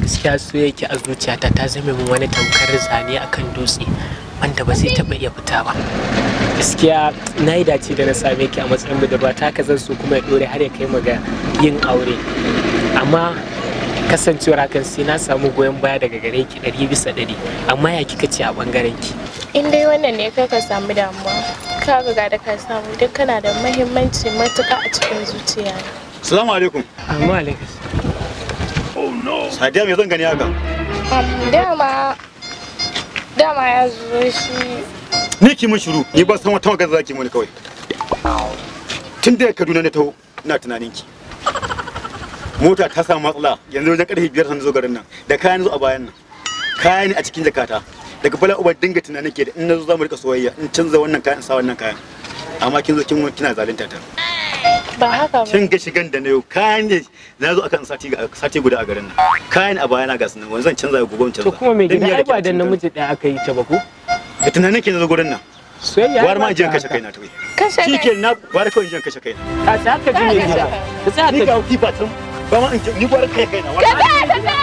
Gaskiya soyayya ki a zuciyata ta zame min wani tamkar zane akan dutse wanda ba zai taɓa iya fita ba. Gaskiya na yi dace da na same ki a matsayin budurwa ta, haka zan so kuma ya ɗore har ya kai mu ga yin aure. Amma kasancewar hakan sai na samu goyon baya daga gare ki 100%. Amma ya kika ce a ɓangaren ki? In dai wannan ne kai ka samu damuwa, ka riga da ka samu duk kana da muhimmanci matuƙa a cikin zuciya. Salamu alaikum. Amma alaikum. Oh no. Sadiya, me zan gani haka? Dama ya zo shi. Ni ki mun shiru, ni ban san wata magana zaki mun kawai. Tun da Kaduna na taho ina tunanin ki. Mota ta samu matsala yanzu wajen karfe 5 san zo garin nan da kayan zo a bayan nan. Kayan a cikin jakata. Daga bala uban dinga tunanin ke da in nazo zamu rika soyayya in canza wannan kayan sa wannan kayan. Amma kin zo kin kina zalunta ta. Ba haka ba. Kin ga shigan da na yau kayan ne na zo akan sati sati guda a garin nan. Kayan a bayana ga sunan wanzan canza gobe in canza. To kuma mai gida ai ba dan namiji ɗaya aka yi ta ba ko? Da tunanin ke na zo gurin nan. Soyayya. Gwar ma in je in kashe kaina to. Kashe kai. Shike na gwar kawai in je in kashe kaina. Ka tsaya ka ji mai gida. Ka tsaya Ni ka ga kifa tun ba ma in ni gwar kai kaina. Ka tsaya ka tsaya.